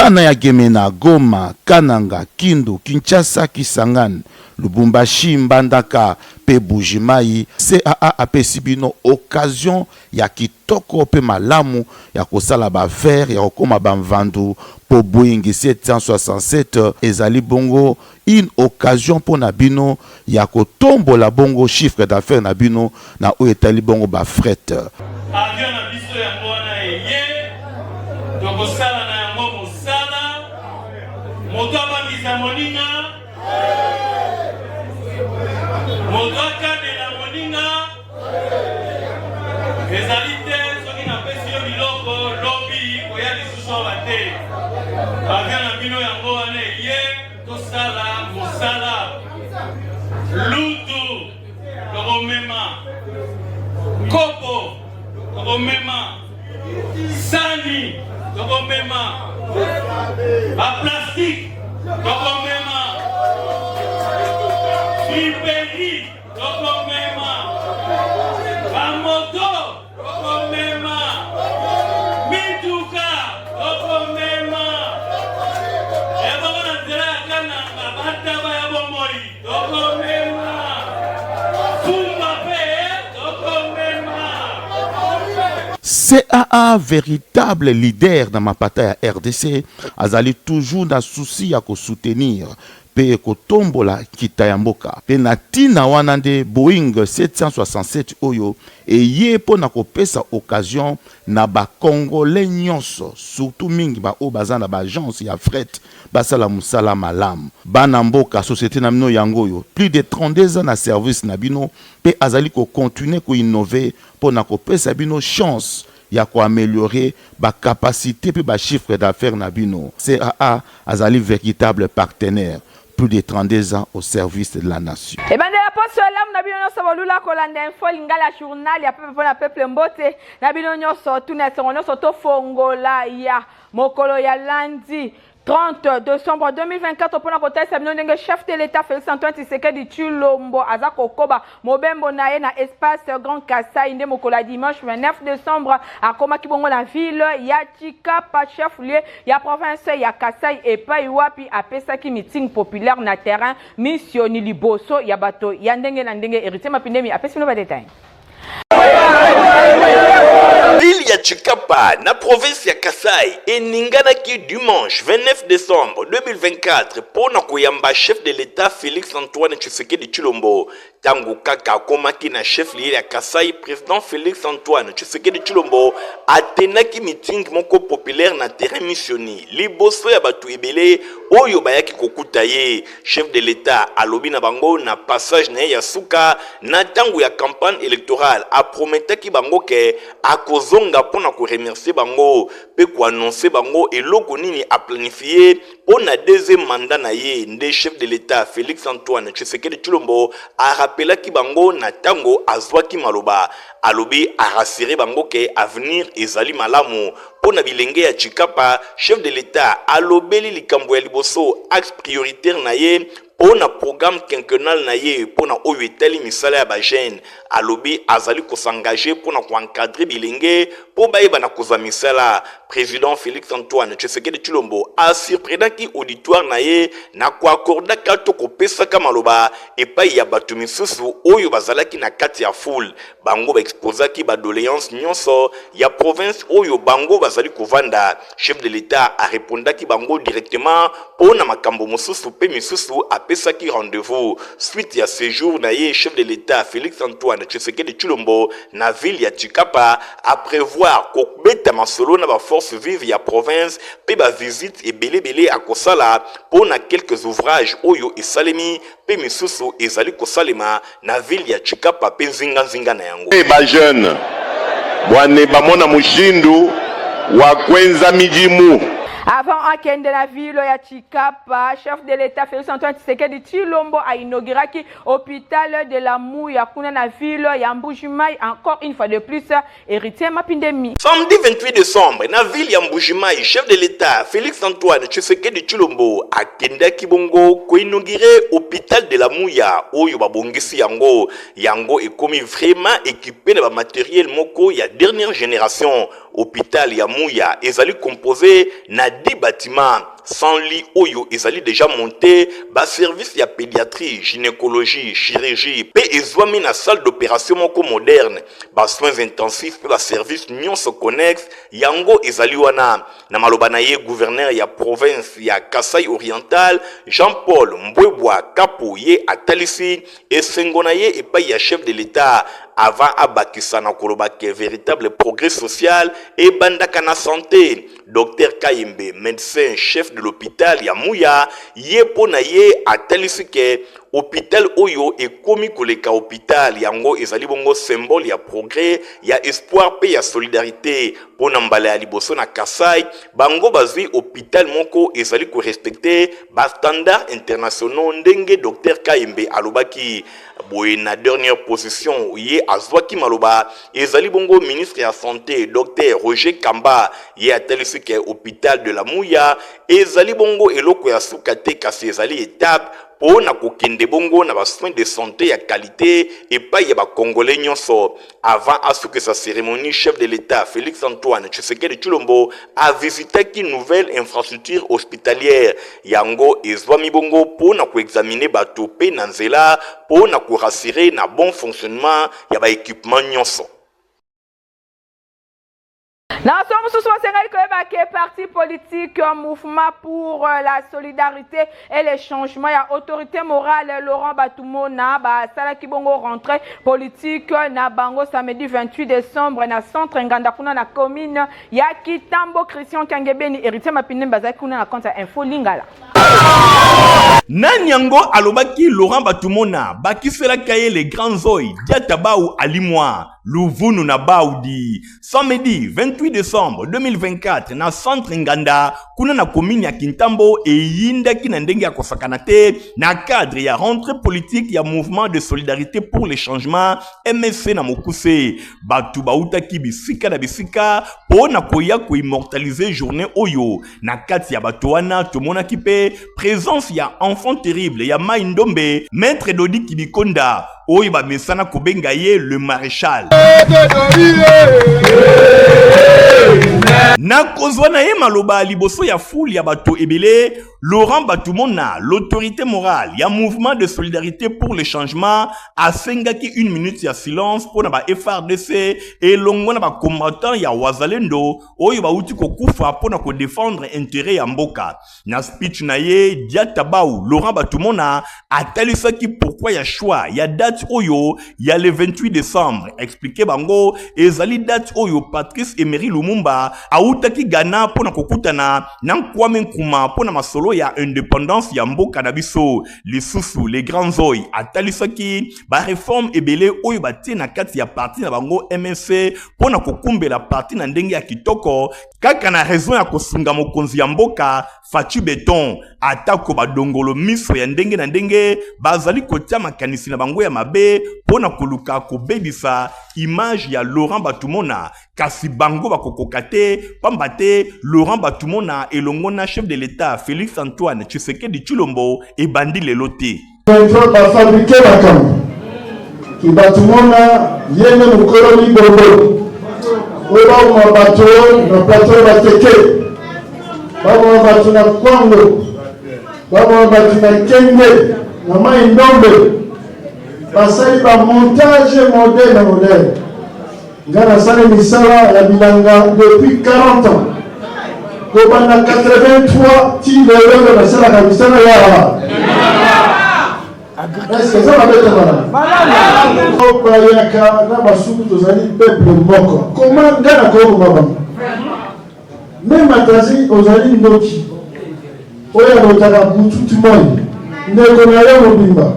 Bana ya Gemena, Goma, Kananga, Kindu, Kinshasa, Kisangani, Lubumbashi, Mbandaka pe Buji-Mayi, CAA apesi bino occasion ya kitoko pe malamu ya kosala ba affaires, ya kokoma ba mvandu po Boeing 767 ezali bongo une occasion mpo na bino ya kotombola bongo chiffre d'affaires na bino na oyo etali bongo ba fret. Avion na biso yango wana eye, tokosala na yango mosala, moto abangisa moninga, moto akanela moninga, ezali te soki napesi yo biloko lobi koya lisusu awa te. Avion na bino yango wana eye, tosala mosala lutu tokomema kopo tokomema sani tokomema baplastike tokomema friperi tokomema bamoto Tokomema mituka, tokomema ebongo na nzela ya Kananga, bataba ya bomoi, tokomema fumba mpe tokomema. CAA veritable leader na mapata ya rdc azali toujours na souci ya ko soutenir mpe kotombola nkita ya mboka. Mpe na ntina wana nde Boeing 767 oyo eye mpo na kopesa occasion na ba Congolais nyonso, surtout mingi ba oyo baza na ba agences ya fret basala mosala malamu. Bana mboka, societe na bino yango oyo, plus de 32 ans na service na bino mpe azali ko continuer ko innover mpo na kopesa bino chance ya ko ameliorer ba capacites mpe ba chiffres d'affaires na bino. CAA azali veritable partenaire, plus de 32 ans au service de la nation. Ebandela poso elamu na bino nyonso bolula kolanda info lingala journal ya peuple mpo na peuple mbote na bino nyonso tuna esengo nyonso tofongola ya mokolo ya lundi 30 décembre 2024 mpona kotalisa bino ndenge chef de l'État Félix Antoine Tshisekedi Tshilombo aza kokoba mobembo na ye na espace Grand Kasai. Nde mokolo ya dimanche 29 décembre akomaki bongo na ville ya Tshikapa, chef lieu ya province ya Kasai, epai wapi apesaki meeting populaire na terrain missioni liboso ya bato ya ndenge na ndenge. Héritier Mapindemi apesi bino ba détails. Ville ya Tshikapa na province ya Kasai eninganaki dimanche 29 décembre 2024 mpo na koyamba chef de l'État Félix Antoine Tshisekedi Tshilombo. Tango kaka akomaki na chef lieu ya Kasai, président Félix Antoine Tshisekedi Tshilombo atenaki meeting moko populaire na terrain missioni liboso ya bato ebele oyo bayaki kokuta ye. Chef de l'Etat alobi na bango na passage na ye ya suka na tango ya campagne electorale, aprometaki bango ke akozonga mpo na ko remercier bango mpe ko annoncer bango eloko nini a planifier mpo na deuxième mandat na ye. Nde chef de l'Etat Felix Antoine Tshisekedi Tshilombo a rappelaki bango na tango azwaki maloba. Alobi a rassurer bango ke avenir ezali malamu mpo na bilenge ya Tshikapa. Chef de l'Etat alobeli likambo ya liboso, axe prioritaire na ye mpo na programme quinquennal na ye mpo na oyo etali misala ya ba jeunes. Alobi azali ko s'engager mpo na ko encadrer bilenge mpo bayeba na kozwa misala. President Felix Antoine Tshisekedi Tshilombo a surprenaki auditoire na ye na ko accordaka to kopesaka maloba epai ya bato misusu oyo bazalaki na kati ya foule. Bango ba exposaki ba doleances nyonso ya province oyo bango bazali kovanda. Chef de l'Etat a repondaki bango directement mpo na makambo mosusu mpe misusu apesaki rendez-vous. Suite ya sejour na ye, chef de l'Etat Felix Antoine Tshisekedi Tshilombo na ville ya Tshikapa a prevoir kobeta masolo na ba forces vives ya province mpe ba visites ebele ebele akosala mpo na quelques ouvrages oyo esalemi mpe misusu ezali kosalema na ville ya Tshikapa mpe nzinga nzinga na yango. Ba jeunes bua ne bamona mushindu wa kuenza midimu. Avant akende na ville ya Tshikapa, chef de l'État Félix Antoine Tshisekedi Tshilombo a inauguraki hôpital de la Mouya kuna na ville ya Mbuji-Mayi, encore une fois de plus Héritier Mapindemi. Samedi 28 décembre, na ville ya Mbuji-Mayi, chef de l'État Félix Antoine Tshisekedi Tshilombo akendaki bongo koinaugurer hôpital de la Mouya oyo babongisi yango. Yango ekomi vraiment équipé na ba matériel moko ya dernière génération. Hopital ya Muya ezali compose na 10 batiments, 100 lits oyo ezali dejà monte, ba services ya pediatrie, gynecologie, chirurgie mpe ezwami na salle d'operation moko moderne, ba soins intensifs mpe ba services nionso connexes yango ezali wana. Na maloba na ye, gouverneur ya province ya Kasaï Oriental, Jean-Paul Mbwebwa Kapo ye atalisi esengo na ye epayi ya chef de l'Etat avant abakisa na koloba que veritable progrès social ebandaka na sante. Docteur Kayembe, medecin chef de l'hopital ya Muya, ye mpo na ye atalisi que hopital oyo ekomi koleka hopital, yango ezali bongo symbole ya progrès, ya espoir mpe ya solidarite. Mpo na mbala ya liboso na Kasaï, bango bazwi hopital moko ezali ko respecter ba standards internationaux ndenge Docteur Kayembe alobaki. Boye na dernière position ye azwaki maloba ezali bongo ministre ya sante Docteur Roger Kamba, ye atalisi ke hopital de la Muya ezali bongo eloko ya suka te kasi ezali etape mpo na kokende bongo na ba soins de sante ya qualite epai ya ba congolais nyonso. Avant asukisa ceremonie, chef de l'Etat Felix Antoine Tshisekedi Tshilombo a visitaki nouvelle infrastructure hospitalière. Yango ezwami bongo mpo na ko examiner bato mpe na nzela mpo na ko rassurer na bon fonctionnement ya ba equipements nyonso. Na nso mosusu basengeli koyeba ke parti politique Mouvement pour la solidarité et le changement ya autorité morale Laurent Batumona basalaki bongo rentrée politique na bango samedi 28 décembre na centre Nganda kuna na commune ya Kitambo. Christian Kangebeni, Héritier Mapine bazalaki kuna na compte ya Info Lingala. Nani yango alobaki Laurent Batumona bakiselaka ye le grand Zoy Diatabau alimwa Luvunu na Baudi samedi 28 décembre 2024 na centre Nganda kuna na commune ya Kintambo eyindaki na ndenge ya kosakana te na cadre ya rentrée politique ya mouvement de solidarité pour le changement MSC na mokuse. Bato bautaki bisika na bisika mpo na koya koimmortaliser journée oyo. Na kati ya bato wana tomonaki mpe présence ya enfant terrible ya Mai Ndombe, maître Dodi Kibikonda oyo bamesana kobenga ye le maréchal. Na kozwa na ye maloba liboso ya foule ya bato ebele, Laurent Batumona, l'autorité morale ya mouvement de solidarité pour le changement, asengaki une minute ya silence mpo na ba FARDC elongo na ba combattants ya Wazalendo oyo bauti kokufa mpo na kodefendre intérêt ya mboka. Na speech na ye, Diatabau Laurent Batumona atalisaki pourquoi ya choix ya date oyo ya le 28 décembre. Expliquer bango ezali date oyo Patrice Emery Lumumba autaki Ghana mpo na kokutana na Kwame Nkrumah mpo na masolo ya independance ya mboka na biso. Lisusu, le grand Nzoy atalisaki ba reforme ebele oyo batie na kati ya parti na bango MSC mpo na kokumbela parti na ndenge ya kitoko kaka na raison ya kosunga mokonzi ya mboka Fatshi Beton. Atako badongolo miso ya ndenge na ndenge bazali kotia makanisi na bango ya mabe mpo na koluka kobebisa image ya Laurent Batumona, kasi bango bakokoka te, pamba te Laurent Batumona elongo na chef de l'Etat Felix Antoine Tshisekedi Tshilombo ebandi lelo te. 23 bafabrike makambo ki Batumona ye nde mokolo libondo oyo baboma bato na plateau Bateke, baboma bato na Kwango, baboma bato na Kenge, na Mai Ndombe, basali bamontage modèle na modèle. Nga nasali misala ya bilanga depuis 40 ans, kobanda 83 ti lelo oyo nasalaka misala ya eske eza mabe te? Malamu. Bayaka na basuku, tozali peuple moko. Koma nga nakokoma bango meme atazi ozali ndoki oyo alotaka butu ti moi, ndeko na yo mobimba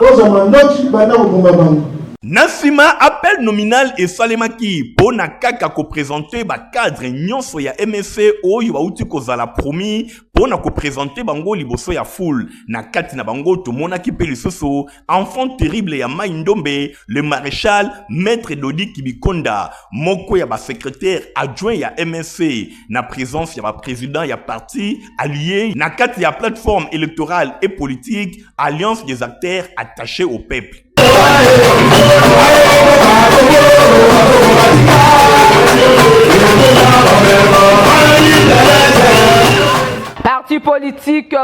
ozwa mandoki banda kobomba bango. Na nsima, appel nominal esalemaki mpo na kaka ko presenter ba cadres nyonso ya MSC oyo bawuti kozala promis mpo na ko presenter bango liboso ya foule. Na kati na bango tomonaki mpe lisusu enfant terrible ya Mai Ndombe, le maréchal Maître Dodi Kibikonda, moko ya ba secrétaire adjoint ya MSC, na présence ya ba président ya parti allié na kati ya plateforme électorale et politique Alliance des acteurs attachés au peuple.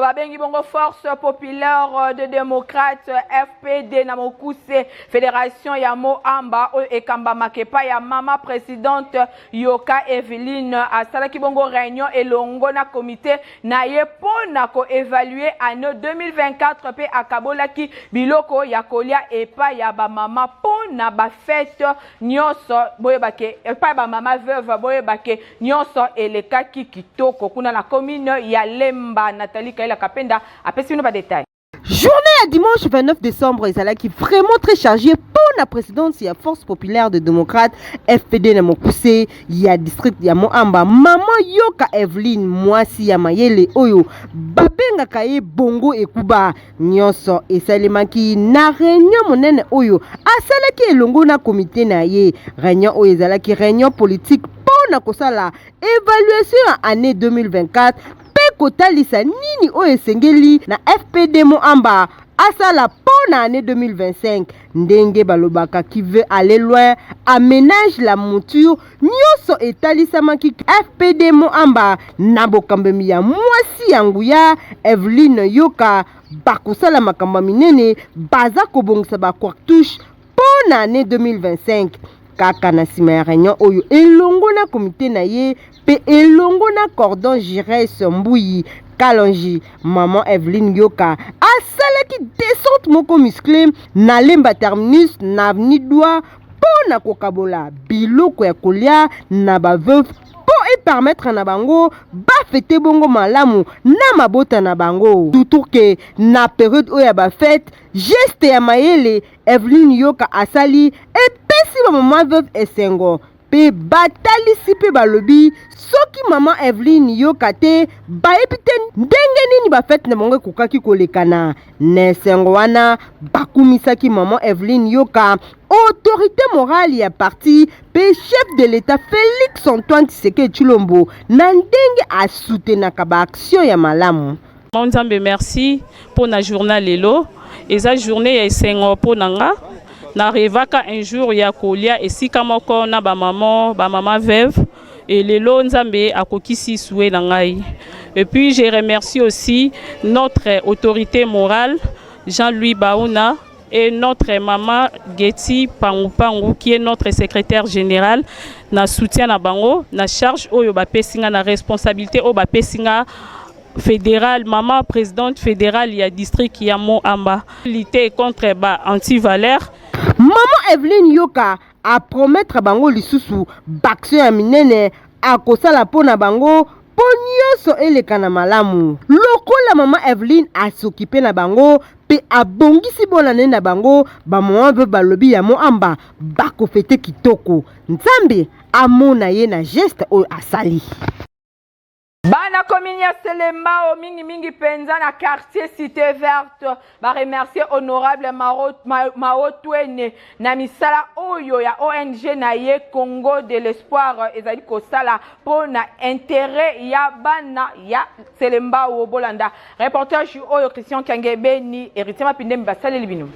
babengi bongo Force Populaire de Démocrate, FPD na mokuse, Fédération ya Moamba oyo ekambamaka epai ya mama présidente Yoka Eveline, asalaki bongo réunion elongo na comité na ye mpo na koévaluer année 2024 mpe akabolaki biloko ya kolia epai ya bamama mpo na bafêtes nyonso. Boyebake epai ya bamama veuve, boyebake nyonso elekaki kitoko kuna na commune ya Lemba. Nathalie Kaila Kapenda apesi bino badétails. Journée ya dimanche 29 décembre ezalaki vraiment très chargé mpo na présidence ya Force populaire de démocrate, FPD na mokuse, ya district ya Moamba, mama Yoka Eveline, mwasi ya mayele oyo babengaka ye bongo ekuba. Nyonso esalemaki na réunion monene oyo asalaki elongo na komite na ye. Réunion oyo ezalaki réunion politique mpo na kosala évaluation ya année 2024 mpe kotalisa nini oyo esengeli na FPD Moamba asala mpo na année 2025. Ndenge balobaka, qui veut aller loin aménage la monture. Nyonso etalisamaki, FPD Moamba na bokambemi ya mwasi ya nguya Eveline Yoka bakosala makambo ya minene. Baza kobongisa bacartouches mpo na année 2025. Kaka na nsima ya réunion oyo elongo na komite na ye mpe elongo na cordon Gires Mbuyi Kalongi, mama Eveline Yoka asalaki descente moko musclé na Lemba terminus, na avenue Doi, mpo na kokabola biloko ya kolia na baveuves mpo epermettre na bango bafêter bongo malamu na mabota na bango, surtout ke na période oyo ya bafêtes. Geste ya mayele Eveline Yoka asali epesi bamama veuve esengo mpe batalisi mpe balobi soki mama Eveline Yoka te, bayebi te ndenge nini bafêtes na bango ekokaki kolekana. Na esengo wana, bakumisaki mama Eveline Yoka, autorité morale ya parti, mpe chef de l'État Félix Antoine Tshisekedi Tshilombo na ndenge asoutenaka baaction ya malamu. Nzambe merci mpo na journée lelo. Eza journée ya esengo mpo na nga. Narêvaka un jour ya kolia esika moko na bamama, bamama veuve, et lelo Nzambe akokisi souhait na ngai. Et puis je remercie aussi notre autorité morale Jean-Louis Baouna et notre maman Getty Pangu Pangu, qui est notre secrétaire général, na soutien na bango, na charge oyo bapesi nga, na responsabilité oyo bapesi nga, fédérale, maman présidente fédérale ya district ya Moamba, lutter contre ba antivaleur. Mama Eveline Yoka apromettre bango lisusu baaction ya minene akosala mpo na bango, mpo nyonso eleka na malamu. Lokola mama Eveline asokipe na bango mpe abongisi bonane na bango, bamama mpe balobi ya Moamba bakofêter kitoko. Nzambe amona ye na geste oyo asali. Bana commune ya Selembao, mingimingi mpenza na quartier Cité Verte, baremercier honorable Mao Twene na misala oyo ya ONG na ye Congo de l'Espoir ezali kosala mpo na intérêt ya bana ya Selembao. Bolanda reportage oyo Christian Kangebeni, Héritier Mapindemi basaleli bino.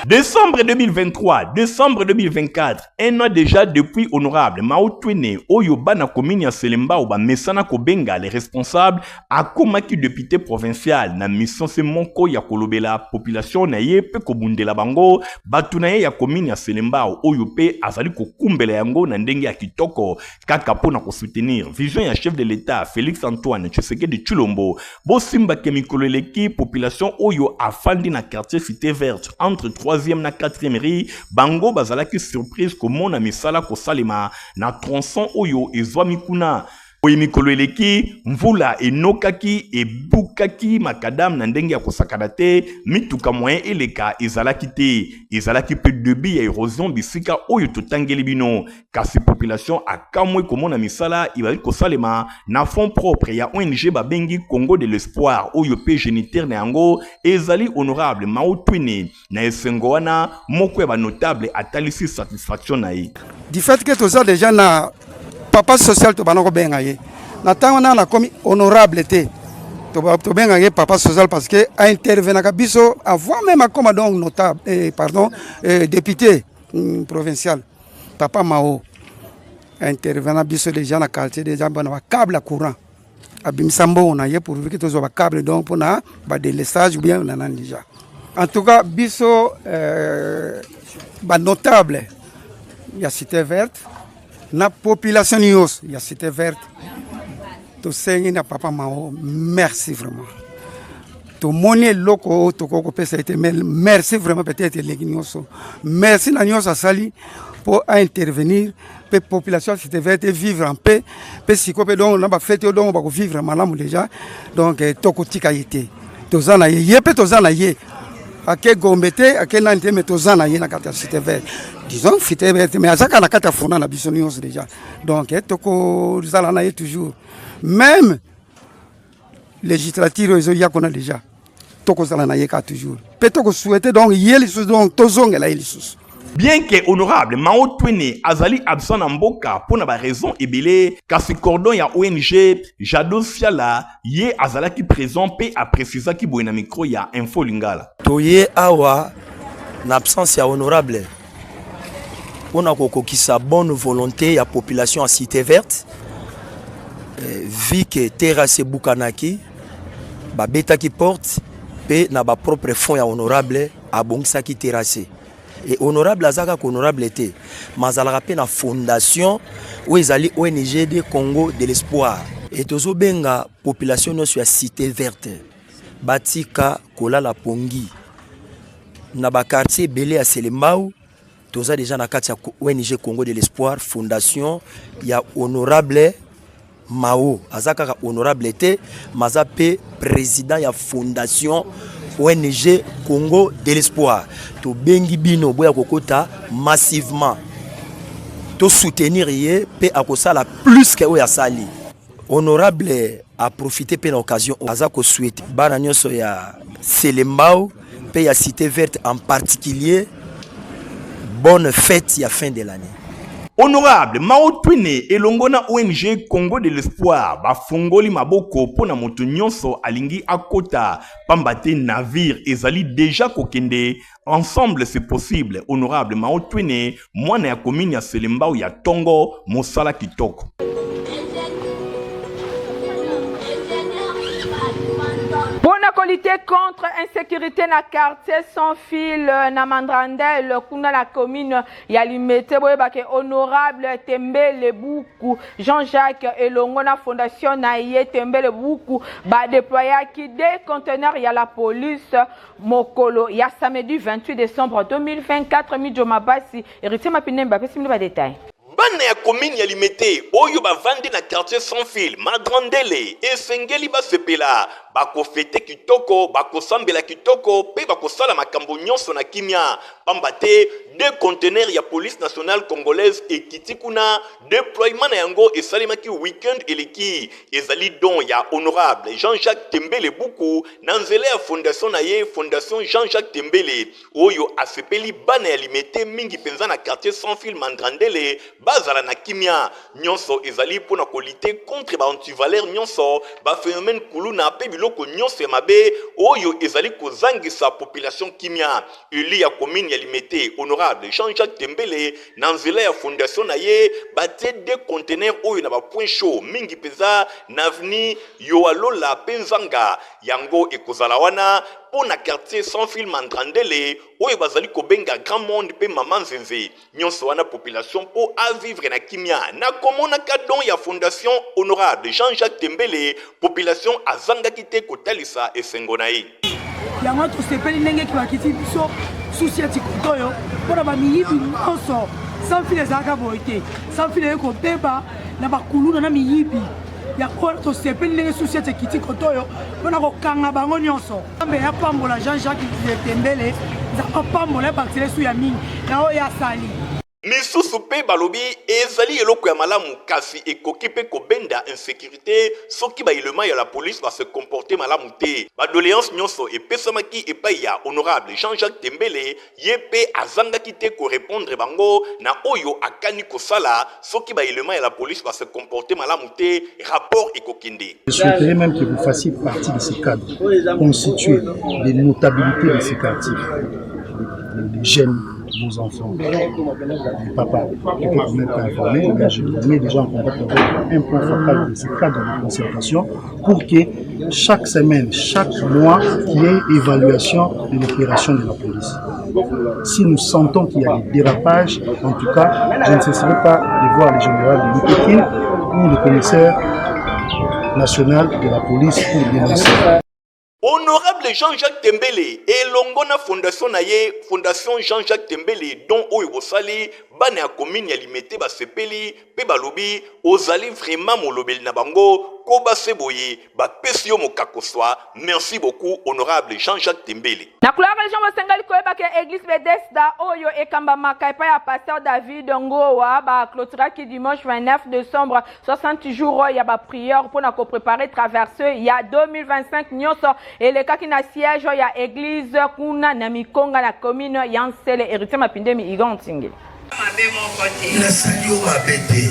Décembre 2023, décembre 2024, un an déjà depuis honorable Mao Twene, oyo bana commune ya Selembao bamesana kobenga les responsables, akomaki député provincial na mission se moko ya kolobela population na ye mpe kobundela bango, bato na ye ya commune ya Selembao, oyo mpe azali kokumbela yango na ndenge ya kitoko, kaka mpo na kosoutenir vision ya chef de l'État Félix Antoine Tshisekedi Tshilombo. Bosimbake mikolo eleki, population oyo afandi na quartier Cité Verte, entre 3e na 4e rue, bango bazalaki surprise komona misala kosalema na tronçon oyo ezwami kuna. Boye mikolo eleki, mvula enokaki, ebukaki macadam na ndenge ya kosakana te, mituka moyen eleka ezalaki te, ezalaki mpe début ya érosion bisika oyo totangeli bino. Kasi population akamwe komona misala ezali kosalema na fonds propre ya ONG babengi Congo de l'Espoir, oyo mpe géniteur na yango ezali honorable Mao Twene. Na esengo wana, moko ya banotable atalisi satisfaction na ye. Du fait que toza déjà na papa social, tobanda kobenga ye na ntango wana nakomi honorable te, tobengaka ye papa social parce que aintervenaka biso avant même akoma donc notable, pardon, député provincial. Papa Mao intervena biso déjà na quartier, déjà bana bacable ya courant. Abimisa mbongo na ye pourvu que tozwa ba câble donc mpona ba délestage ou bien na nani déjà. En tout cas biso euh, ba notable ya cité verte na population nyonso ya cité verte tosengi na papa Mao merci vraiment. Tomoni eloko oyo tokoki kopesa ye te, mais merci vraiment, peut-être eleki nyonso. Merci na nyonso asali mpo aintervenir mpe population ya cité verte vivre en paix mpe sikoyo mpe donc na bafete oyo donc bakovivre malamu déjà. Donc eh, tokotika ye te, toza na ye, ye mpe toza na ye. Ake Gombe te, ake nani te, mais toza na ye na kati ya cité verte, disons cité verte, mais aza kaka na kati ya fona na biso nyonso déjà. Donc eh, tokozala na ye toujours, même législature oyo ezoya kuna déjà tokozala na ye kaka toujours mpe tokosouhaite donc ye lisusu, donc tozongela ye lisusu. Bien que honorable Mao Twene azali absent na mboka mpo na ba raison ebele, kasi cordon ya ONG Jado Siala ye azalaki présent mpe aprecisaki boye na micro ya Info Lingala. Toye awa na absence ya honorable mpona kokokisa bonne volonté ya population ya Cité Verte. Vu que terrasse ebukanaki, babetaki porte mpe na bapropre fonds ya honorable abongisaki terrasse. E honorable aza kaka honorable te, ma azalaka mpe na fondation oyo ezali ONG de Congo de l'Espoir. E tozobenga population nyonso ya Cité Verte batika kolala pongi na bakartier ebele ya Selembao. Toza deja na kati ya ONG Congo de l'Espoir, fondation ya honorable Mao. Aza kaka honorable te, ma aza mpe président ya fondation ONG Congo de l'Espoir. Tobengi bino boya kokota massivement, tosoutenir ye mpe akosala plus ke oyo asali. Honorable aprofite mpe na occasion, aza kosouhaite bana nyonso ya Selembao mpe ya Cité Verte en particulier bonne fête ya fin de l'année. Honorable Mao Twine elongo na ONG Congo de l'Espoir bafongoli maboko mpo na moto nyonso alingi akota, pamba te navire ezali deja kokende. Ensemble c'est possible. Honorable Mao Twine, mwana ya commune ya Selembao ya tongo, mosala kitoko. Mpona kolite contre insécurité na quartier Sans Fil na Mandrandel kuna na commune ya Limete, boyebake honorable Tembele Buku Jean-Jacques elongo na fondation na ye Tembele Buku badeployaki des conteneurs ya la police mokolo ya samedi 28 décembre 2024. Mijo Mabasi, Héritier Mapinembe apesi bino badetail. Bana ya commune ya Limete oyo bavandi na quartier Sans Fil Madrandele esengeli basepela, bakofete kitoko, bakosambela kitoko mpe bakosala makambo nyonso na kimia, pamba te deux conteneurs ya police nationale congolaise ekiti kuna. Deploiement na yango esalemaki week-end eleki. Ezali don ya honorable Jean-Jacques Tembele Buku na nzela ya fondation na ye, Fondation Jean-Jacques Tembele, oyo asepeli bana ya Limete mingi mpenza na quartier Sans Fil Mandrandele bazala na kimia. Nyonso ezali mpo na kolite contre ba antivaleurs nyonso, ba phenomènes kuluna mpe biloko nyonso ya mabe oyo ezali kozangisa population kimia. Elu ya commune ya Limete, honorable Jean-Jacques Tembele, na nzela ya fondation na ye, batie deux conteneurs oyo na ba points chauds mingi mpenza na avenue Yoalola mpe Nzanga. Yango ekozala wana mpo na quartier Sans Fil Mandrandele oyo bazali kobenga Grand Monde mpe Mama Nzenze. Nyonso wana population mpo a vivre na kimia. Na komonaka don ya fondation honorable Jean-Jacques Tembele, population azangaki te kotalisa esengo na ye. Yango tosepeli ndenge bakiti biso susi ya tikoto oyo mpo na bamiyibi nyonso. Sans fil ezalaka boye te, sans fil eye kobeba na bakuluna na miyibi. Yango wana tosepeli ndenge susi ete ekiti koto oyo mpo na kokanga bango nyonso. Nzambe apambola Jean-Jacques Tembele, Nzambe apambola abakisela esu ya mingi na oyo asali. Misusu mpe balobi ezali eloko ya malamu kasi ekoki mpe kobenda insecurite soki ba elements ya la police ba se comporter malamu te. Ba doleances nionso epesamaki epayi ya honorable Jean-Jacques Tembele, ye mpe azangaki te ko repondre bango na oyo akani kosala soki ba elements ya la police ba se comporter malamu te, rapport ekokende. Je souhaiterais même que vous fassiez partie de ce cadre constitué des notabilités de ces quartiers, des jeunes. vos enfants, les papas, peut-être même pas informés, mais je vous mets déjà en contact avec un point focal de ce cadre de concertation pour que chaque semaine, chaque mois, qu'il y ait évaluation de l'opération de la police. Si nous sentons qu'il y a des dérapages, en tout cas, je ne cesserai pas de voir le général de l'UPK ou le commissaire national de la police pour dénoncer. Honorable Jean-Jacques Tembele elongo na fondation na ye Fondation Jean-Jacques Tembele don oyo bosali bana ya commune ya Limete basepeli pe balobi ozali vraiment molobeli na bango koba se boye bapesi yo mokakoswa merci beaucoup honorable Jean-Jacques Tembele. Na couleur religion bosengeli koyeba ke eglise Bethesda oyo ekambamaka epai ya pasteur David Ngowa ba clôturaki dimanche 29 décembre 60 jours ya ba prière mpo na ko préparer traversée ya 2025 nyonso elekaki na siège ya église kuna na Mikonga na commune ya Nsele. Héritier Mapindemi Igon Ntingi. Mabe moko te. Nasali yo mabe te.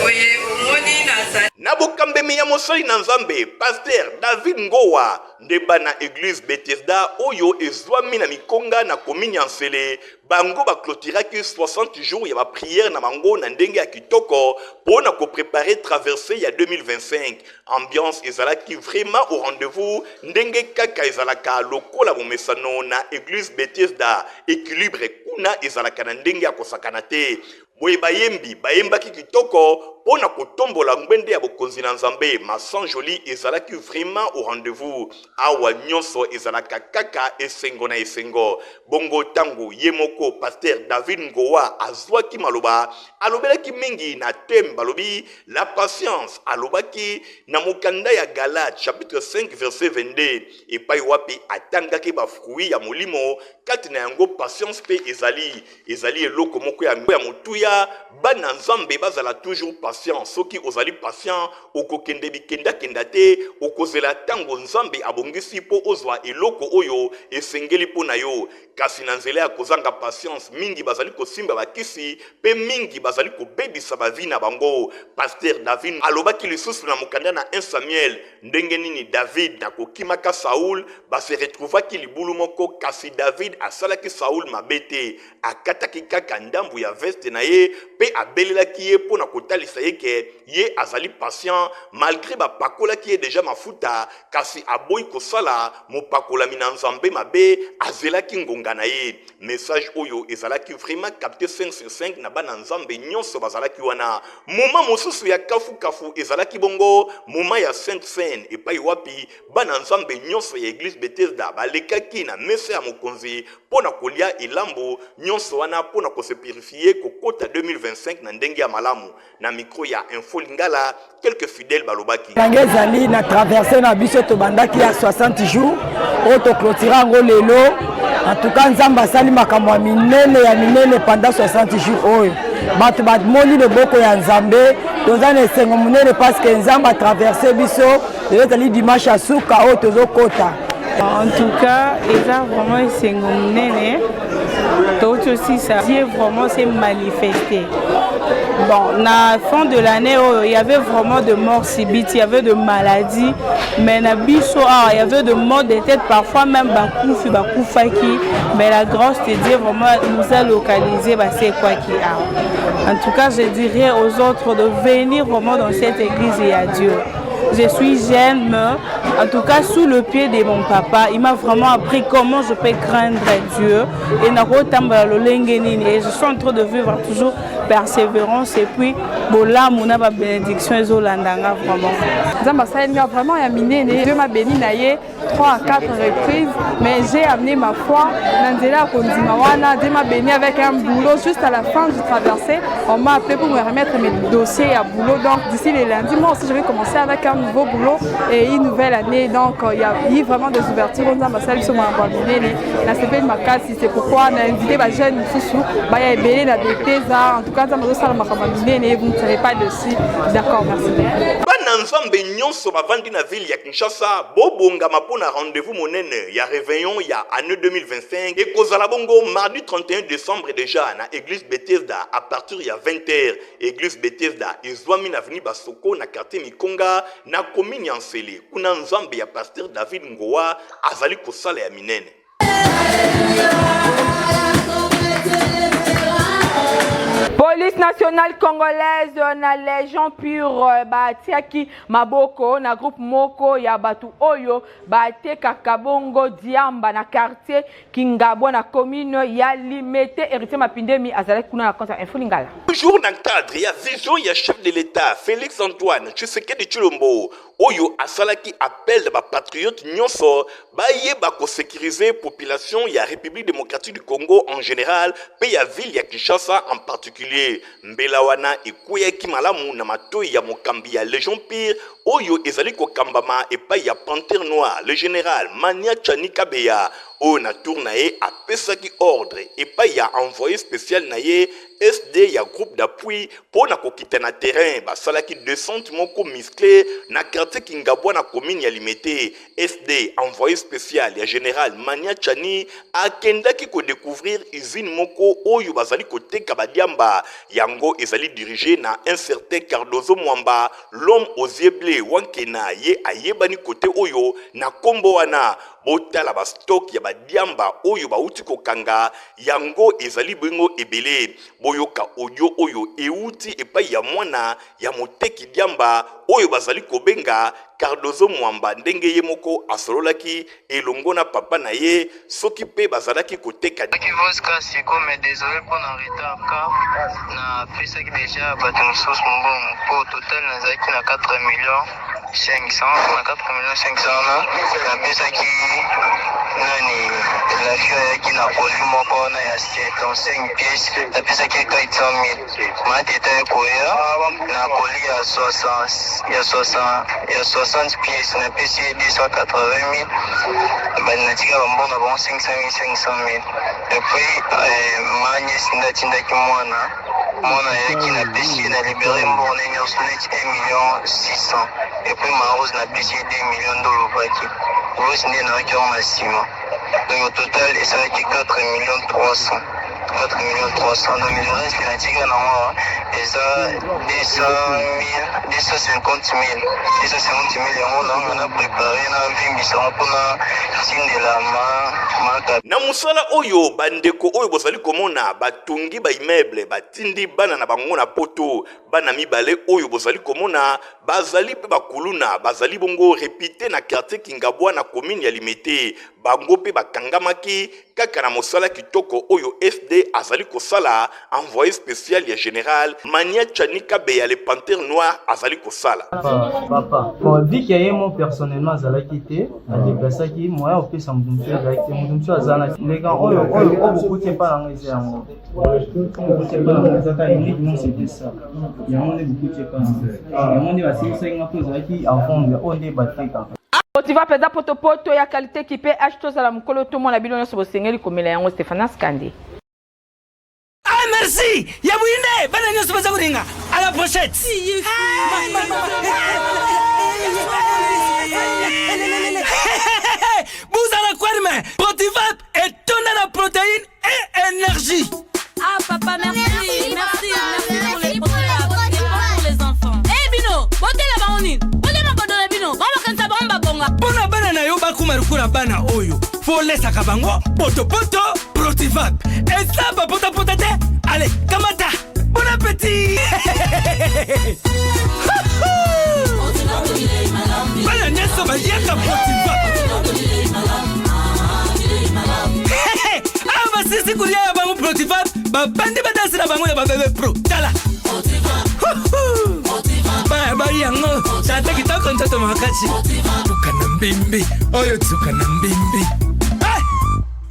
Boye omoni nazali. Na bokambemi ya mosali na Nzambe, Pasteur David Ngowa, nde bana eglise Bethesda oyo ezwami na Mikonga na commune ya Nsele Bango ba cloturaki 60 jours ya ba prières na bango na ndenge ya kitoko po na ko preparer traversee ya 2025. Ambiance ezalaki vraiment au rendez-vous ndenge kaka ezalaka lokola momesano na eglise Bethesda. Equilibre kuna ezalaka na ndenge ya kosakana te. Boye bayembi bayembaki kitoko mpo na kotombola ngbende ya bokonzi na Nzambe. Masanjoli ezalaki vraiment au rendez-vous. Awa nyonso ezalaka kaka esengo na esengo. Bongo tango ye moko Pasteur David Ngowa azwaki maloba, alobelaki mingi na thème balobi la patience. Alobaki na mokanda ya Galates chapitre 5 verset 22 epai wapi atangaki ba fruits ya molimo, kati na yango patience mpe ezali. Ezali eloko moko ya motuya. Bana Nzambe bazala toujours patient. Soki ozali patient, okokende bikendakenda te, okozela ntango Nzambe abongisi mpo ozwa eloko oyo esengeli mpo na yo. Kasi na nzela ya kozanga patience, mingi bazali kosimba bakisi mpe mingi bazali kobebisa ba vie na bango. Pasteur David alobaki lisusu na mokanda na 1 Samuel ndenge nini David na kokimaka Saul ba se retrouvaki libulu moko, kasi David asalaki Saul mabe te. Akataki kaka ndambu ya veste na ye mpe abelelaki ye mpo na kotalisa ye ke ye azali patient malgre bapakolaki ye deja mafuta, kasi aboyi kosala mopakolami na Nzambe mabe, azelaki ngonga na ye. Message oyo ezalaki vraiment capte 5 sur 5 na bana Nzambe nyonso bazalaki wana. Moment mosusu ya kafu kafu ezalaki bongo moment ya Sainte Seine epai wapi Bana Nzambe nyonso ya Eglise Bethesda balekaki na mesa ya Mokonzi mpo na kolia elambo, nyonso wana mpo na ko se purifier kokota 2025 na ndenge ya malamu. Na micro ya Info Lingala, quelques fidèles balobaki. Yango ezali na traversée na biso tobandaki ya 60 jours oyo toclotira yango lelo. En tout cas Nzambe asali makambo ya minene ya minene pendant 60 jours oyo bato bamoni loboko ya Nzambe. Toza na esengo monene parce que Nzambe atraverse biso. Lelo ezali dimanche ya suka oyo tozokota. En tout cas, eza vraiment esengo monene touti osisa Dieu vraiment s'est manifesté. Bon, na fin de l'année oyo, il y avait vraiment de morts subites, il y avait de maladies, mais na biso awa, il y avait de morts de tête, parfois même bakufi bakufaki, mais la grâce de Dieu vraiment nous a localisé basekwaki awa. En tout cas, je dirais aux autres de venir vraiment dans cette église il y a Dieu. Je suis jeune, mais en tout cas sous le pied de mon papa, il m'a vraiment appris comment je peux craindre Dieu et nakotambola lolenge nini. Et je suis en train de vivre toujours persévérance et puis bolamu na ba bénédiction ezolanda nga vraiment. Nzambe asaleli nga vraiment ya minene. Dieu m'a béni na ye 3 à 4 reprises, mais j'ai amené ma foi na nzela ya kondima wana. Dieu m'a béni avec un boulot juste à la fin du traversée. On m'a appelé pour me remettre mes dossiers à boulot. Donc d'ici le lundi, moi aussi je vais commencer avec un nouveau boulot et une nouvelle année. Donc il y a eu vraiment des ouvertures. Nzambe asali biso makambo ya minene. Nasepeli makasi, c'est pourquoi na invité ba jeunes mosusu baya ebele na Bethesda. En tout cas Nzambe azosala makambo ya minene, vous ne serez pas dessus. D'accord, merci. Bana Nzambe nyonso bavandi na ville ya Kinshasa, bobongama mpo na rendez-vous monene ya reveillon ya annee 2025 ekozala bongo mardi 31 decembre dejà na eglise Bethesda à partir ya 20 heures. Eglise Bethesda ezwami na avenue Basoko na quartier Mikonga na commune ya Nsele. Kuna Nzambe ya pasteur David Ngowa azali kosala ya minene. Police nationale congolaise na Légion pure batiaki maboko na groupe moko ya bato oyo batekaka bongo diamba na quartier Kingabwa na commune ya Limete. Héritier Mapindemi azalaki kuna na compte ya Info Lingala. Toujours na cadre ya vision ya chef de l'Etat Felix Antoine Tshisekedi Tshilombo oyo asalaki appel na ba patriotes nyonso bayeba ko securiser population ya Republique democratique du Congo en general pe ya ville ya Kinshasa en particulier. Mbela wana ekweyaki malamu na matoyi ya mokambi ya Legion Pire oyo ezali kokambama epai ya Panthère Noire, le general Mania Tchani Kabeya, oyo na tour na ye apesaki ordre epai ya envoye special na ye SD ya groupe d'appui mpo na kokita na terrain. Basalaki descente moko musclée na quartier Kingabwa na commune ya Limete. SD envoye special ya general Mania Tchani akendaki ko decouvrir usine moko oyo bazali koteka ba diamba. Yango ezali dirige na un certain Cardozo Mwamba, l'homme aux yeux bleus Wankena, ye ayebani kote oyo na kombo wana. Botala ba stock ya ba diamba oyo bawuti kokanga, yango ezali bongo ebele. Boyoka audio oyo ewuti epai ya mwana ya moteki diamba oyo bazali kobenga Cardozo Mwamba ndenge ye moko asololaki elongo na papa na ye soki mpe bazalaki koteka. Soki Voska siko mais desole pona retard car na pesaki dejà batu mosusu mbongo po total nazalaki na 4 millions 500 na 4 millions 500 wana napesaki nani la fille ayaki na colis moko wana ya 75 pièces napesaki ye 400 000 Mateta ekoya na colis ya 60 ya 60 ya 60 pièces napesi ye 280 000 bani natika bambongo na bango 500 000 500 000 et puis eh, ma nièce nde atindaki mwana mwana ayaki napesi ye na libere mbongo ne nyonso neti 1 million 600 et puis ma rose napesi ye 2 million nde olobaki rose nde nayaki yango na nsima donc au total esalaki 4 million 300 4 millions 300 donc le reste natika nango eza 200 250 000 250 000 yango nanga na prépare na vimbisa yango mpona tindela ma maka Na mosala oyo, bandeko oyo bozali komona batongi ba immeuble, batindi bana na bango na poto. Bana mibale oyo bozali komona bazali mpe bakuluna, bazali bongo repite na quartier Kingabwa na commune ya Limete. Bango mpe bakangamaki kaka na mosala kitoko oyo SD azali kosala, envoye special ya general Mania Tchani Kabeya le panthère noir azali kosala. Papa, bon, vu que ye mo personnellement azalaki te, adeplasaki moyen opesa moto mosusu ezalaki te, moto mosusu aza na leka oyo oyo oyo bokuti epa na ngai eza yango. Bokuti epa na ngai eza kaka uniquement c'était ça. Yango nde bokuti epa na ngai. Yango nde basilisaki ngai mpo ezalaki à vendre, oyo nde batekaka. Motiva mpenza potopoto ya kalite kipe h tozala mokolo tomona bino nyonso bosengeli komela yango Stephanas Kande. Ah merci ya buyinde bana nyonso baza kolinga à la pochette. Buzala kwerme Protivap etonda na protéine et énergie. Ah papa merci merci merci, merci pour les produits c'est bon pour les enfants. Eh bino botela bango nini? Botela mabodo na bino bango bakanisa bango babonga. Mpo na bana na yo bakoma lokola bana oyo folesaka bango potopoto Protivap eza bapotapota te ale kamata bon appétit bana nyonso baliaka Protivap awa basisi kolia ya bango Protivap babandi badansi na bango ya babebe pro tala baya bai yango tata kitoko nzoto makasi tuka na mbimbi oyo tuka na mbimbi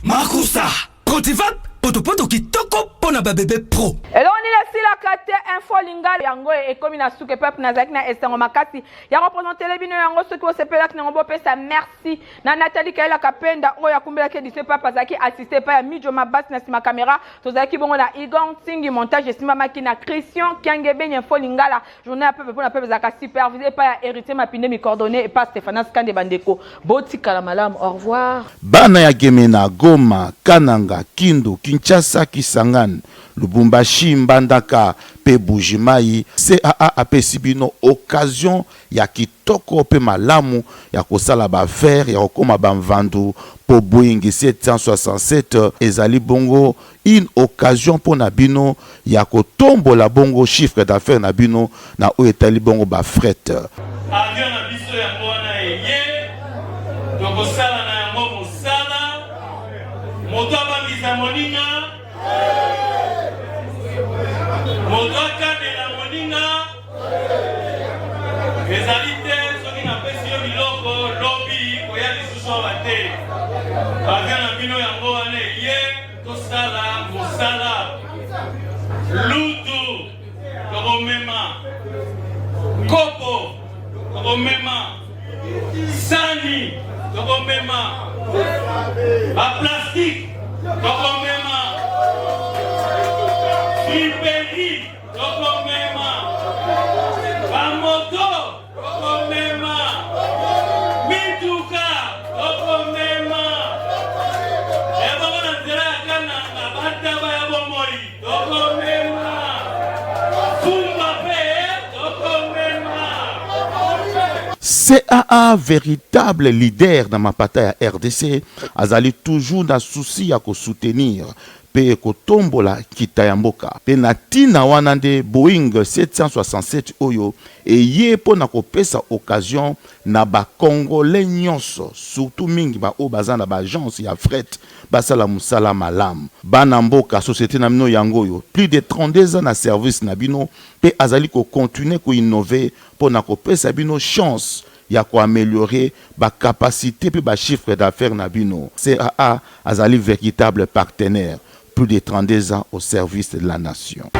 makusa Protivap potopoto kitoko mpo na babebe pro. Eloko nini esilaka te info lingala yango ekomi na suka epapi nazalaki na esengo makasi ya kopresentele bino yango soki bosepelaki nango bopesa merci na Nathalie Kayela Kapenda oyo akumbelaki edition epapi azalaki assiste epai ya Mijo Mabasi na nsima kamera tozalaki bongo na Igor Nsingi montage esimbamaki na Christian Kiangebeni info lingala Journée ya peuple pona peuple ezalaka supervisé epai ya Héritier Mapinde mi coordonné epai Stéphanas Kande bandeko botikala malamu au revoir. Bana ya Gemena, Goma, Kananga, Kindu, Kinshasa, Kisangani, Lubumbashi, Mbandaka. Tshikapa mpe Buji-Mayi, CAA apesi bino occasion ya kitoko mpe malamu ya kosala ba affaires, ya kokoma ba mvandu mpo Boeing 767 ezali bongo une occasion mpo na bino ya kotombola bongo chiffre d'affaires na bino na oyo etali bongo ba fret. Avion na biso yango wana eye, tokosala na yango mosala, moto abangisa moninga, moto akanela moninga, Ezali te soki napesi yo biloko lobi koya lisusu awa te. Avion na bino yango wana eye, tosala mosala. Lutu tokomema, kopo tokomema, sani tokomema, baplastike tokomema, friperie Tokomema ba moto, tokomema mituka, tokomema ebongo na nzela ya Kananga bataba ya bomoi, tokomema fumba pe tokomema. CAA veritable leader na mapata ya rdc azali toujours na souci ya ko soutenir mpe ekotombola nkita ya mboka. Mpe na ntina wana nde Boeing 767 oyo eye mpo na kopesa occasion na ba Congolais nyonso, surtout mingi ba oyo baza na ba agences ya fret basala mosala malamu. Bana mboka, societe na bino yango oyo, plus de 32 ans na service na bino mpe azali ko continuer ko innover mpo na kopesa bino chance ya ko ameliorer ba capacites mpe ba chiffres d'affaires na bino. CAA azali veritable partenaire, plus de 32 ans au service de la nation.